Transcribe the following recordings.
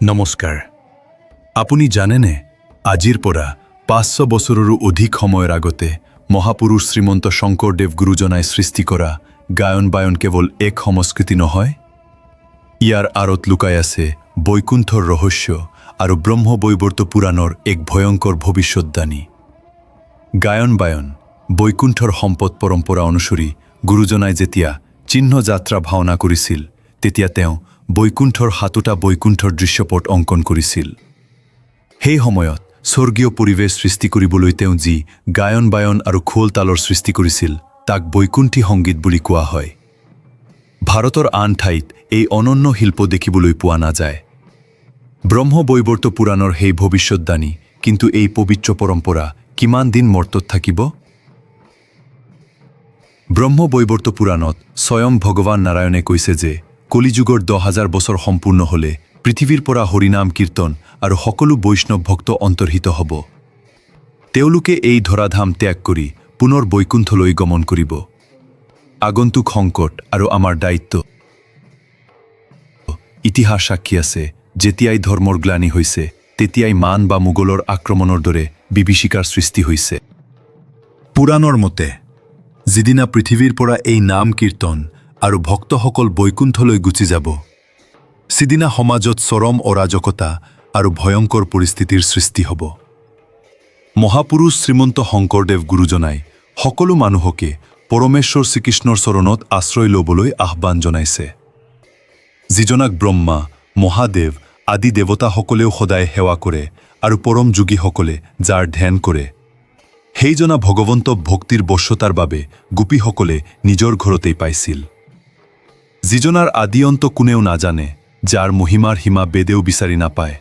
নমস্কাৰ। আপুনি জানেনে, আজিৰ পৰা 500 বছৰৰো অধিক সময়ৰ আগতে মহাপুৰুষ শ্ৰীমন্ত শংকৰদেৱ গুৰুজনাই সৃষ্টি কৰা গায়ন বায়ন কেৱল এক সংস্কৃতি নহয়? ইয়াৰ আঁৰত লুকাই আছে বৈকুণ্ঠৰ ৰহস্য আৰু ব্ৰহ্মবৈবৰ্ত পুৰাণৰ এক ভয়ংকৰ ভৱিষ্যদ্বাণী। গায়ন বায়ন বৈকুণ্ঠৰ সম্পদ। পৰম্পৰা অনুসৰি গুৰুজনাই যেতিয়া চিহ্ন যাত্ৰা ভাওনা কৰিছিল, তেতিয়া তেওঁ বৈকুণ্ঠৰ সাতোটা বৈকুণ্ঠৰ দৃশ্যপট অংকন কৰিছিল। সেই সময়ত স্বৰ্গীয় পৰিৱেশ সৃষ্টি কৰিবলৈ তেওঁ যি গায়ন বায়ন আৰু খোল তালৰ সৃষ্টি কৰিছিল, তাক বৈকুণ্ঠী সংগীত বুলি কোৱা হয়। ভাৰতৰ আন ঠাইত এই অনন্য শিল্প দেখিবলৈ পোৱা নাযায়। ব্ৰহ্মবৈবৰ্ত পুৰাণৰ সেই ভৱিষ্যদ্বাণী। কিন্তু এই পবিত্ৰ পৰম্পৰা কিমান দিন মৰ্তত থাকিব? ব্ৰহ্মবৈবৰ্ত পুৰাণত স্বয়ং ভগৱান নাৰায়ণে কৈছে যে কলিযুগৰ 10,000 বছৰ সম্পূৰ্ণ হ'লে পৃথিৱীৰ পৰা হৰিনাম কীৰ্তন আৰু সকলো বৈষ্ণৱ ভক্ত অন্তৰ্হিত হ'ব। তেওঁলোকে এই ধৰাধাম ত্যাগ কৰি পুনৰ বৈকুণ্ঠলৈ গমন কৰিব। আগন্তুক সংকট আৰু আমাৰ দায়িত্ব। ইতিহাস সাক্ষী আছে, যেতিয়াই ধৰ্মৰ গ্লানি হৈছে, তেতিয়াই মান বা মোগলৰ আক্ৰমণৰ দৰে বিভীষিকাৰ সৃষ্টি হৈছে। পুৰাণৰ মতে, যিদিনা পৃথিৱীৰ পৰা এই নাম কীৰ্তন আৰু ভক্তসকল বৈকুণ্ঠলৈ গুচি যাব, সিদিনা সমাজত চৰম অৰাজকতা আৰু ভয়ংকৰ পৰিস্থিতিৰ সৃষ্টি হ'ব। মহাপুৰুষ শ্ৰীমন্ত শংকৰদেৱ গুৰুজনাই সকলো মানুহকে পৰমেশ্বৰ শ্ৰীকৃষ্ণৰ চৰণত আশ্ৰয় ল'বলৈ আহ্বান জনাইছে। যিজনাক ব্ৰহ্মা, মহাদেৱ আদি দেৱতাসকলেও সদায় সেৱা কৰে আৰু পৰম যোগীসকলে যাৰ ধ্যান কৰে, সেইজনা ভগৱন্তক ভক্তিৰ বশ্যতাৰ বাবে গোপীসকলে নিজৰ ঘৰতেই পাইছিল। যিজনাৰ আদি অন্ত কোনেও নাজানে, যাৰ মহিমাৰ সীমা বেদেও বিচাৰি নাপায়,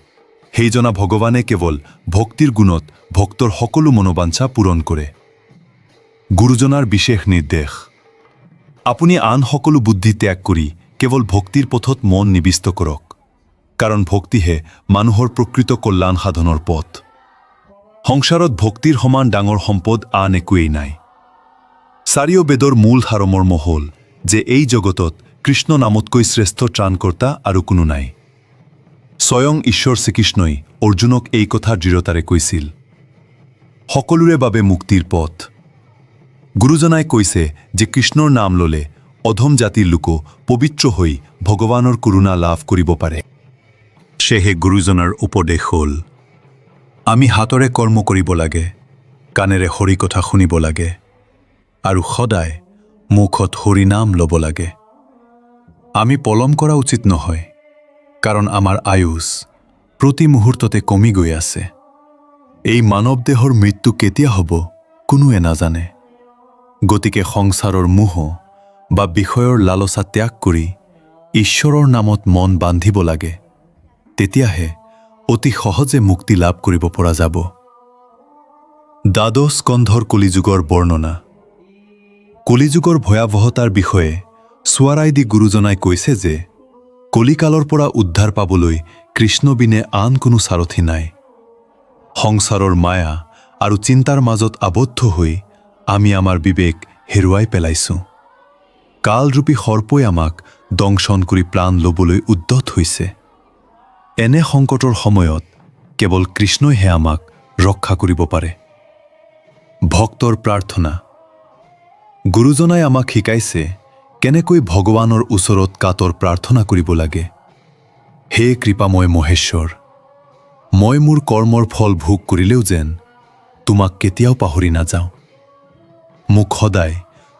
সেইজনা ভগৱানে কেৱল ভক্তিৰ গুণত ভক্তৰ সকলো মনোবাঞ্ছা পূৰণ কৰে। গুৰুজনাৰ বিশেষ নিৰ্দেশ, আপুনি আন সকলো বুদ্ধি ত্যাগ কৰি কেৱল ভক্তিৰ পথত মন নিবিষ্ট কৰক, কাৰণ ভক্তিহে মানুহৰ প্ৰকৃত কল্যাণ সাধনৰ পথ। সংসাৰত ভক্তিৰ সমান ডাঙৰ সম্পদ আন একোৱেই নাই। চাৰিও বেদৰ মূল সাৰমৰ্ম হ'ল যে এই জগতত কৃষ্ণ নামতকৈ শ্ৰেষ্ঠ ত্ৰাণকৰ্তা আৰু কোনো নাই। স্বয়ং ঈশ্বৰ শ্ৰীকৃষ্ণই অৰ্জুনক এই কথা দৃঢ়তাৰে কৈছিল। সকলোৰে বাবে মুক্তিৰ পথ। গুৰুজনাই কৈছে যে কৃষ্ণৰ নাম ল'লে অধম জাতিৰ লোকো পবিত্ৰ হৈ ভগৱানৰ কৰুণা লাভ কৰিব পাৰে। সেয়েহে গুৰুজনাৰ উপদেশ হ'ল, আমি হাতৰে কৰ্ম কৰিব লাগে, কাণেৰে হৰিকথা শুনিব লাগে আৰু সদায় মুখত হৰিনাম ল'ব লাগে। আমি পলম কৰা উচিত নহয়, কাৰণ আমাৰ আয়ুস প্ৰতি মুহূৰ্ততে কমি গৈ আছে। এই মানৱ দেহৰ মৃত্যু কেতিয়া হ'ব, কোনোৱে নাজানে। গতিকে সংসাৰৰ মোহ বা বিষয়ৰ লালসা ত্যাগ কৰি ঈশ্বৰৰ নামত মন বান্ধিব লাগে। তেতিয়াহে অতি সহজে মুক্তি লাভ কৰিব পৰা যাব। দ্বাদশ স্কন্ধৰ কলিযুগৰ বৰ্ণনা। কলিযুগৰ ভয়াৱহতাৰ বিষয়ে সোঁৱৰাই দি গুৰুজনাই কৈছে যে কলিকালৰ পৰা উদ্ধাৰ পাবলৈ কৃষ্ণবিনে আন কোনো সাৰথি নাই। সংসাৰৰ মায়া আৰু চিন্তাৰ মাজত আবদ্ধ হৈ আমি আমাৰ বিবেক হেৰুৱাই পেলাইছোঁ। কালৰূপী সৰ্পই আমাক দংশন কৰি প্ৰাণ ল'বলৈ উদ্যত হৈছে। এনে সংকটৰ সময়ত কেৱল কৃষ্ণইহে আমাক ৰক্ষা কৰিব পাৰে। ভক্তৰ প্ৰাৰ্থনা। গুৰুজনাই আমাক শিকাইছে কেনেকৈ ভগৱানৰ ওচৰত কাতৰ প্ৰাৰ্থনা কৰিব লাগে। হে কৃপাময় মহেশ্বৰ, মই মোৰ কৰ্মৰ ফল ভোগ কৰিলেও যেন তোমাক কেতিয়াও পাহৰি নাযাওঁ। মোক সদায়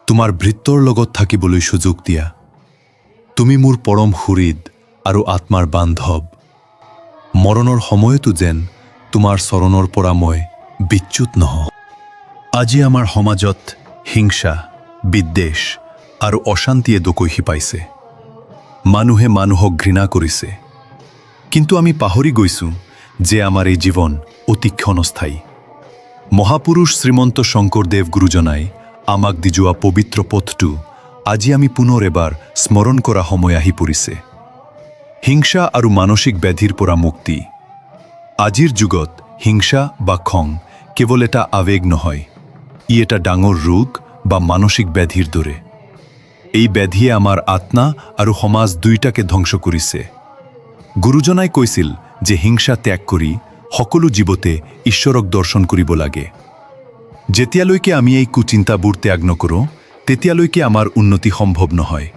তোমাৰ ভৃত্যৰ লগত থাকিবলৈ সুযোগ দিয়া। তুমি মোৰ পৰম সুহৃদ আৰু আত্মাৰ বান্ধৱ। মৰণৰ সময়তো যেন তোমাৰ চৰণৰ পৰা মই বিচ্যুত নহওঁ। আজি আমাৰ সমাজত হিংসা, বিদ্বেষ আৰু অশান্তিয়ে দকৈ শিপাইছে। মানুহে মানুহক ঘৃণা কৰিছে। কিন্তু আমি পাহৰি গৈছোঁ যে আমাৰ এই জীৱন অতি ক্ষণস্থায়ী। মহাপুৰুষ শ্ৰীমন্ত শংকৰদেৱ গুৰুজনাই আমাক দি যোৱা পবিত্ৰ পথটো আজি আমি পুনৰ এবাৰ স্মৰণ কৰা সময় আহি পৰিছে। হিংসা আৰু মানসিক ব্যাধিৰ পৰা মুক্তি। আজিৰ যুগত হিংসা বা খং কেৱল এটা আৱেগ নহয়, ই এটা ডাঙৰ ৰোগ বা মানসিক ব্যাধিৰ দৰে। এই ব্যাধিয়ে আমাৰ আত্মা আৰু সমাজ দুয়োটাকে ধ্বংস কৰিছে। গুৰুজনাই কৈছিল যে হিংসা ত্যাগ কৰি সকলো জীৱতে ঈশ্বৰক দৰ্শন কৰিব লাগে। যেতিয়ালৈকে আমি এই কুচিন্তাবোৰ ত্যাগ নকৰোঁ, তেতিয়ালৈকে আমাৰ উন্নতি সম্ভৱ নহয়।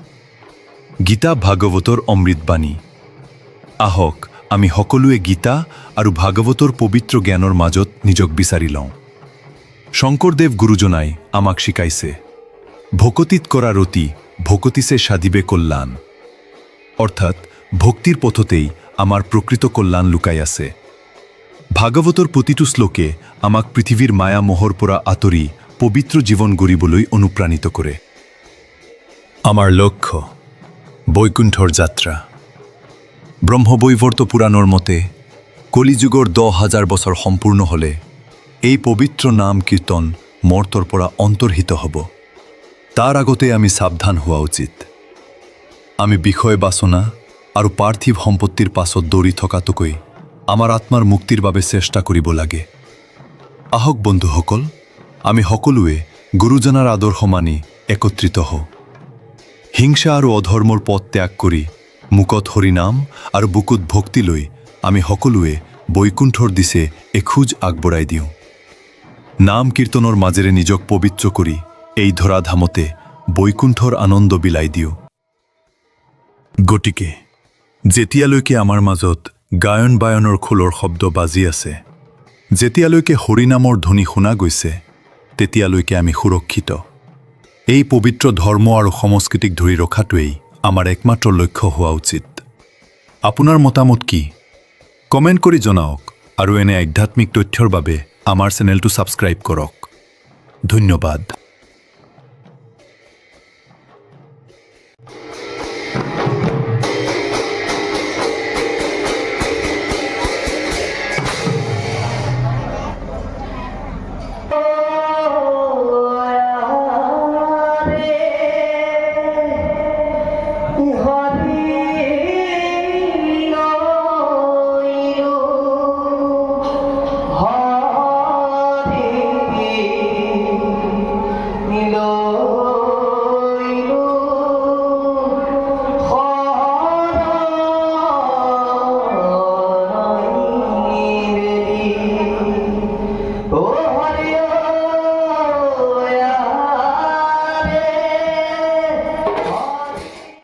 গীতা ভাগৱতৰ অমৃতবাণী। আহক, আমি সকলোৱে গীতা আৰু ভাগৱতৰ পবিত্ৰ জ্ঞানৰ মাজত নিজক বিচাৰি লওঁ। শংকৰদেৱ গুৰুজনাই আমাক শিকাইছে, "ভকতিত কৰা ৰতি, ভকতিসে সাধিবে কল্যাণ।" অৰ্থাৎ ভক্তিৰ পথতেই আমাৰ প্ৰকৃত কল্যাণ লুকাই আছে। ভাগৱতৰ প্ৰতিটো শ্লোকে আমাক পৃথিৱীৰ মায়া মোহৰ পৰা আঁতৰি পবিত্ৰ জীৱন গঢ়িবলৈ অনুপ্ৰাণিত কৰে। আমাৰ লক্ষ্য বৈকুণ্ঠৰ যাত্ৰা। ব্ৰহ্মবৈৱৰ্ত পুৰাণৰ মতে কলিযুগৰ 10,000 বছৰ সম্পূৰ্ণ হ'লে এই পবিত্ৰ নাম কীৰ্তন মৰ্তৰ পৰা অন্তৰ্হিত হ'ব। তাৰ আগতে আমি সাৱধান হোৱা উচিত। আমি বিষয় বাসনা আৰু পাৰ্থিৱ সম্পত্তিৰ পাছত দৌৰি থকাতকৈ আমাৰ আত্মাৰ মুক্তিৰ বাবে চেষ্টা কৰিব লাগে। আহক বন্ধুসকল, আমি সকলোৱে গুৰুজনাৰ আদৰ্শ মানি একত্ৰিত হওঁ। হিংসা আৰু অধৰ্মৰ পথ ত্যাগ কৰি মুখত হৰিনাম আৰু বুকুত ভক্তি লৈ আমি সকলোৱে বৈকুণ্ঠৰ দিশে এখোজ আগবঢ়াই দিওঁ। নাম কীৰ্তনৰ মাজেৰে নিজক পবিত্ৰ কৰি এই ধৰাধামতে বৈকুণ্ঠৰ আনন্দ বিলাই দিওঁ। গতিকে যেতিয়ালৈকে আমাৰ মাজত গায়ন বায়নৰ খোলৰ শব্দ বাজি আছে, যেতিয়ালৈকে হৰিনামৰ ধ্বনি শুনা গৈছে, তেতিয়ালৈকে আমি সুৰক্ষিত। এই পবিত্ৰ ধৰ্ম আৰু সংস্কৃতিক ধৰি ৰখাটোৱেই আমাৰ একমাত্ৰ লক্ষ্য হোৱা উচিত। আপোনাৰ মতামত কি, কমেণ্ট কৰি জনাওক আৰু এনে আধ্যাত্মিক তথ্যৰ বাবে আমাৰ চেনেলটো ছাবস্ক্ৰাইব কৰক। ধন্যবাদ।